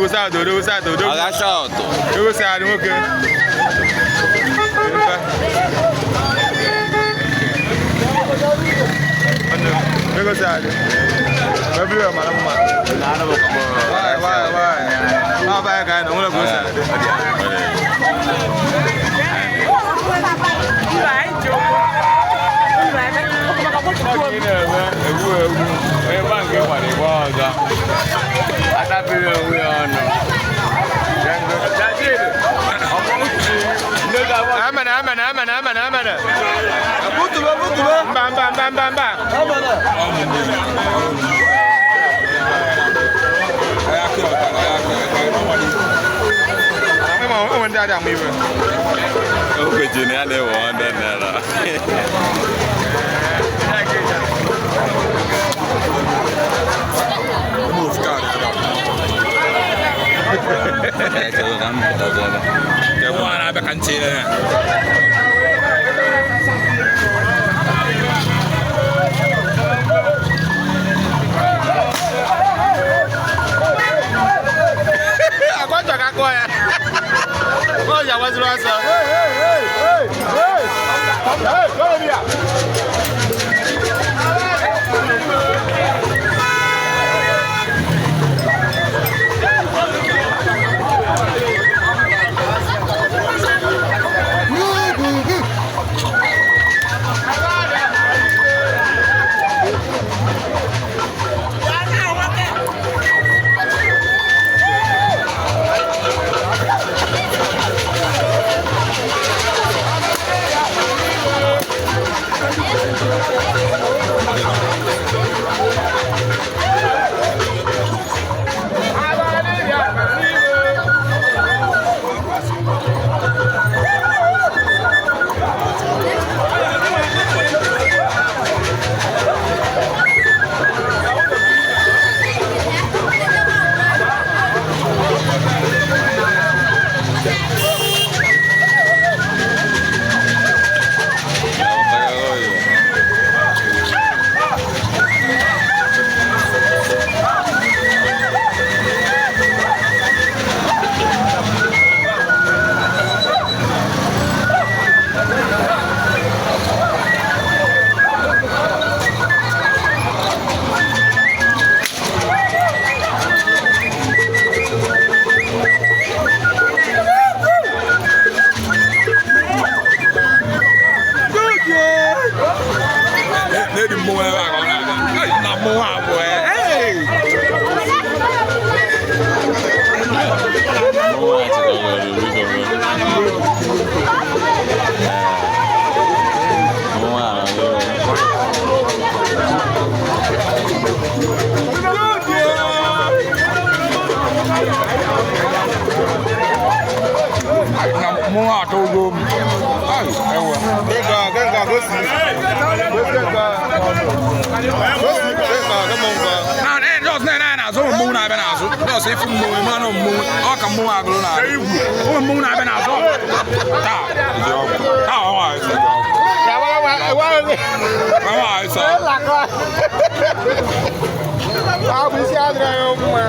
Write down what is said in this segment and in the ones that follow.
Odogwu South, Odogwu South, Odogwu. Ọga shọtụ. Ego si adị nwoke. Ego si adị. Everywhere mara mma. Why, why, why? Ọ bụ anyị ka anyị nọ, nwere ka o si adị. Ị na-eme egwu egwu onye bank gbara igbe ọzọ atapịrị onwe ya ọnụ. Amana, amana, amana, amana, amana. Mba, mba, mba, mba, mba. Enwe ndị adị ama ibe. O kwechiri na ya na-ewe 100 naira. Ya chere ka m pụtazi ebe. Nwa na-abịa ka ntị ya. Agwa nchọ ka akụọ ya. Ọ ji agbaziri ọsọ. Na-edi mmọnwụ ebe a ka ọ na-abịa. Ei, na mmọnwụ abụọ ya. Ei! Mmọnwụ a chịkọbara biko biko. Mmọnwụ a na-abịa. Na mmọnwụ atọ ugo m. Ei, ewe. Gịnka, gịnka, gosi. Gosi nka. Gosi nka, gịnka nka. Na na just na na n'azụ ụmụ mmọnwụ na-abịa n'azụ. Just ịfụ mmọnwụ ịma na mmọnwụ ọ ka mmọnwụ agụrụ na-abịa. Ụmụ mmọnwụ na-abịa n'azụ. Taa, iji ọgwụ. Taa, ọnwa a ịsọ iji ọgwụ. Ọnwa a ịsọ. Ọ bụ isi adịrị ya mma.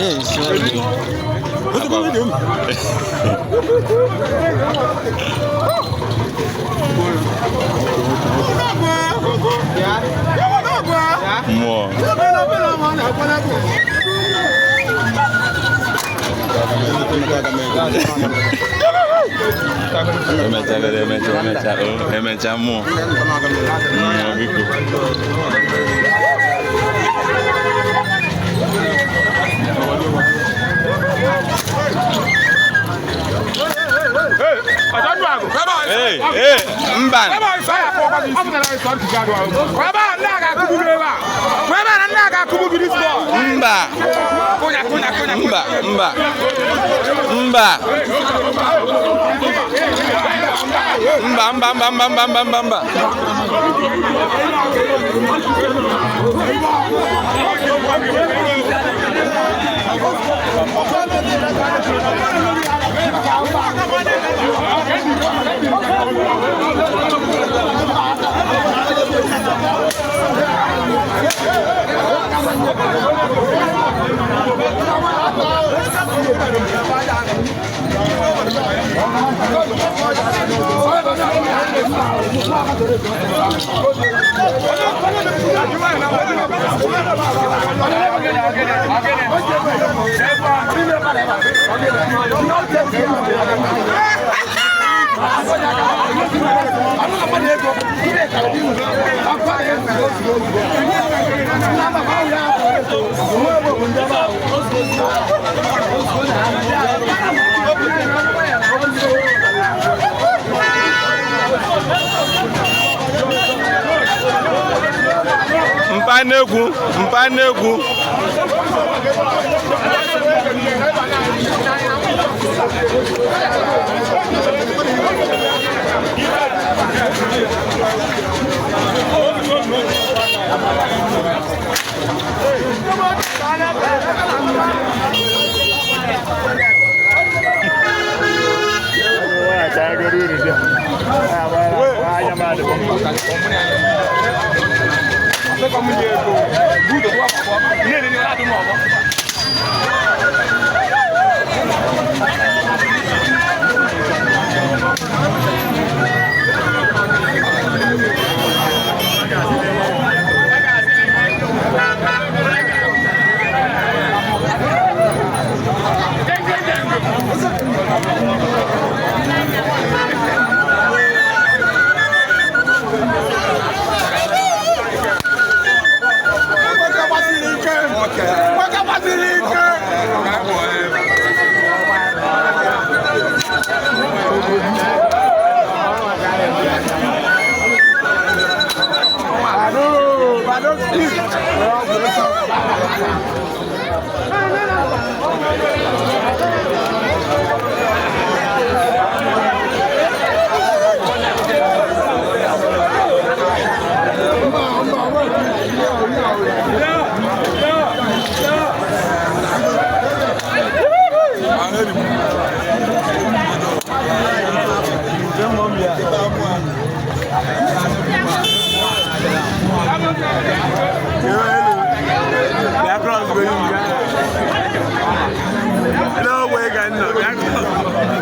Ee, sorry. Mmụọ. Emecha, emecha, emecha, o, emecha mmụọ. Mmụọ biko. Ee, ee, mba. Ebe a ịsọ ya akpọkwa gị isi. Ebe a ndị a ga-akụgbu gị ebe a. Ebe a na ndị a ga-akụgbu gị this ball. Mba. Kụnya, kụnya, kụnya. Mba, mba. Mba. Mba, mba, mba, mba, mba, mba, mba, mba. Mpa nnekwu, mpa nnekwu.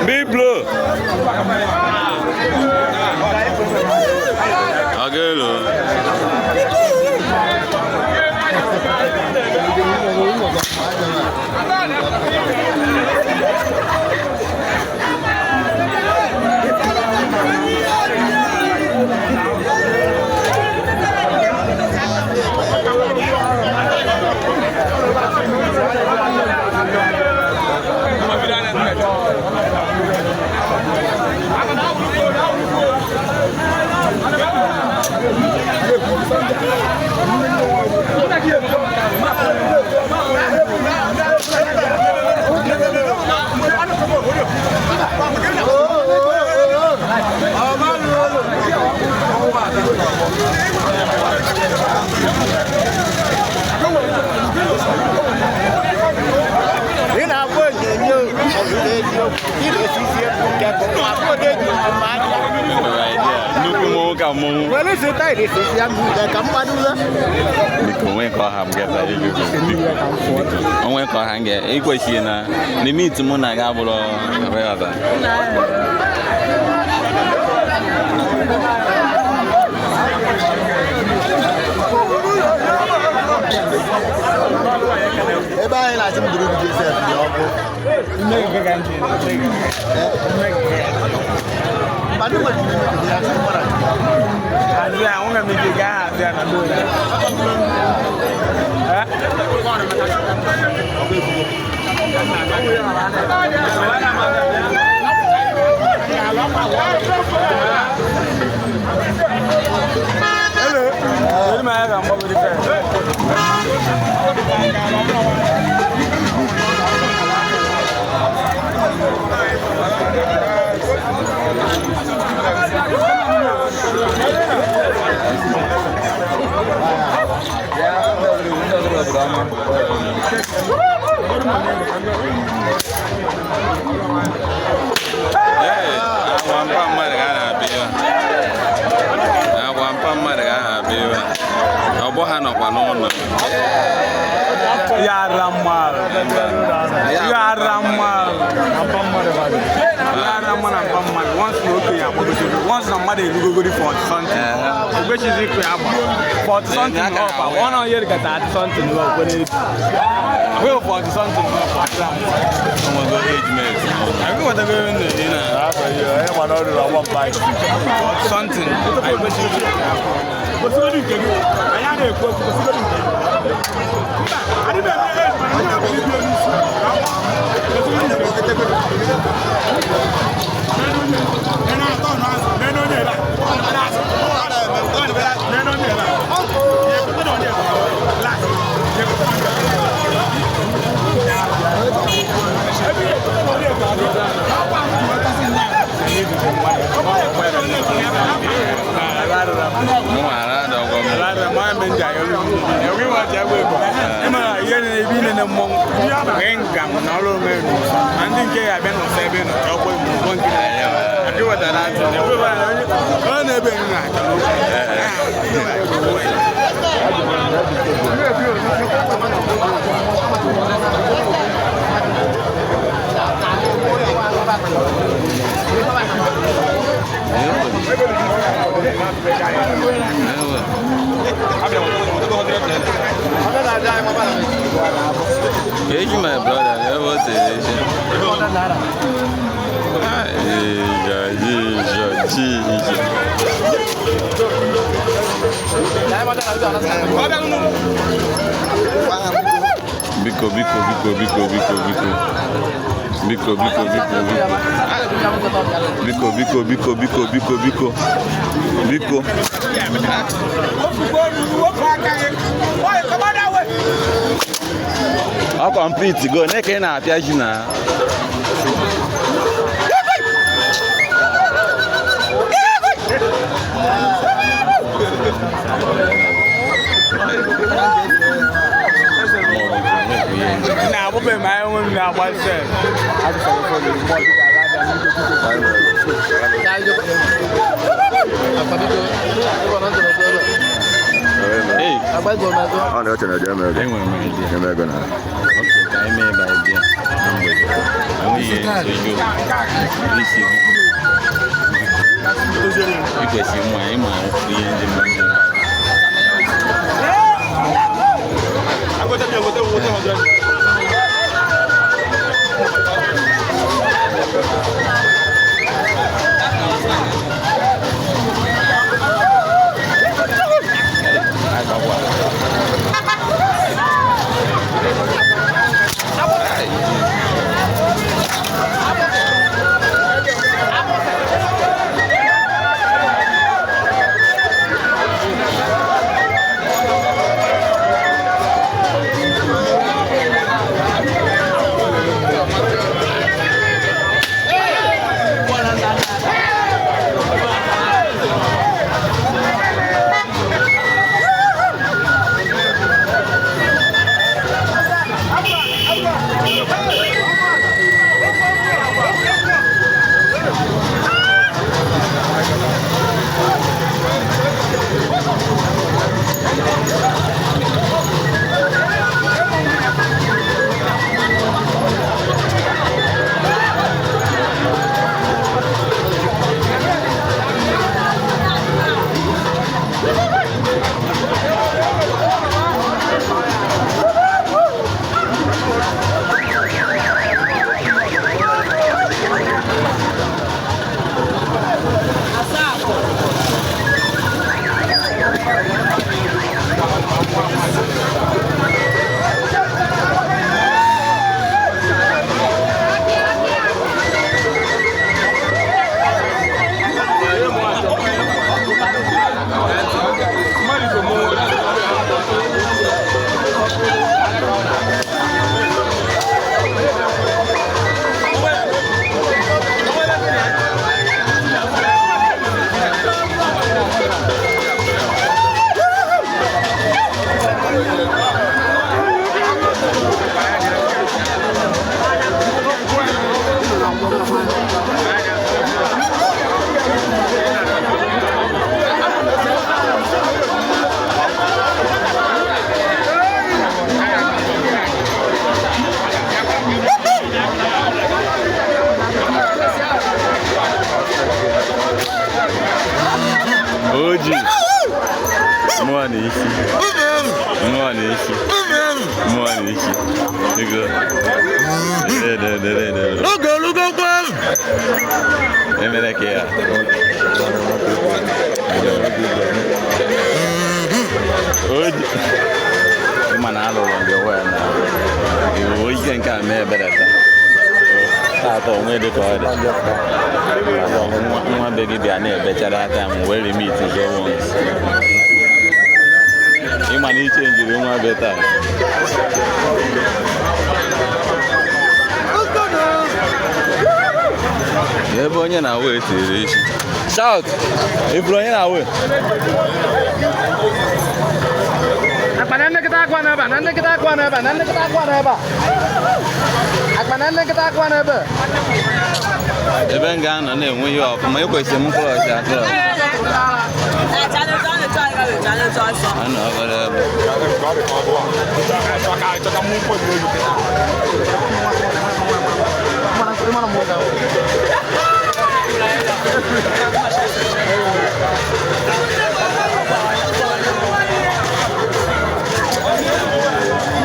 Big blow. Agelo. Nnukwu mmọnwụ ka mmọnwụ. Biko onwe ka ọha m geta onwe ka ọha m ga ekwesịghị na limit mụ na gị abụrụ relata. Ebe anyị na-achị m duru Joseph dị ọkụ. Mmadụ nwere ike ime ya sị mara. Akwa mpa mmadụ ka a na-abịa ebe a. Akwa mpa mmadụ ka a na-abịa ebe a. Ọgbọ ha nọkwa n'ụlọ. Yara mmadụ. Yara mmadụ. Yara mmadụ na mpa mmadụ. Once na okenye agbagotego. Once na mmadụ erugogori 40 something. Ogbechizi ikwe agba. 40 something up. Ọ na onye rikata 30 something up. Wee 40 something up. Onwego age mate. Anyị nwetago ebe m na-eji na something. Anyị kwesịrị gosigodi nke gị. Anyị a na-ekwu okwu gosigodi nke gị. Mba, adị m eme age mana onye ọbụla ibi onye isi. Gosigodi nke gị. Nene atọ nọ azụ, nene onye ebe a. Nene onye ebe a. Nene onye ebe a. Last. Nene onye ebe a. Mụ ara adọgọ m. Ndị nke ya abịa n'ụsọ ebe ị nọ chọkwa ịmụ ụgbọ nke ọ na-ebe nri na-achọ n'okwu. Eji my brother, ebe o tere eji. Ija, ija, ija. Biko, biko, biko, biko, biko, biko. Biko, biko, biko, biko. Biko, biko, biko, biko, biko, biko. Biko. Ọ complete go, ne ka ị na-apịa ji na. Na-abụbeghị m anya onwe m na-agba sef. Hey, enwere m idea. Okay, ka anyị mee by idea na mgbede. Enweghị nsogbu. Isi gị. I kwesịrị ịma ịma ihe ndị mmadụ. Oji. Mmụọ na isi. Mmụọ na isi. Mmụọ na isi. Biko. Dere dere dere dere. Oge olugokwe! Emere ka ya. Oji. Ịma na alụrụ gị wee na iwu ike nke a mee ebere taa. Taata onwe dị ka ọ dị. Nwa be gị bịa na-ebechara aka m wee remit zo once. Ịma na iche njiri nwa be taa. Ebe onye na-awa etiri isi. Shout! Ifuru onye na-awa? Akpa na nnekọta akwa n'ebe a, na nnekọta akwa n'ebe a, na nnekọta akwa n'ebe a. Akpa na nnekọta akwa n'ebe a. Ebe m ga-anọ na-enwe ihe ọfụma, ekwesịrị m klọch aklọch. Anọ obere ebe.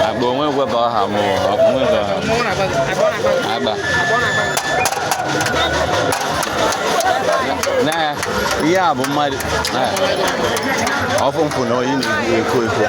Agba onwe kwe ka ọ ha mụọ, onwe ka ọ ha mụọ. Agba. Na ihe a bụ mmadụ. Na ọfụ mfụ na oyi na-eko eko.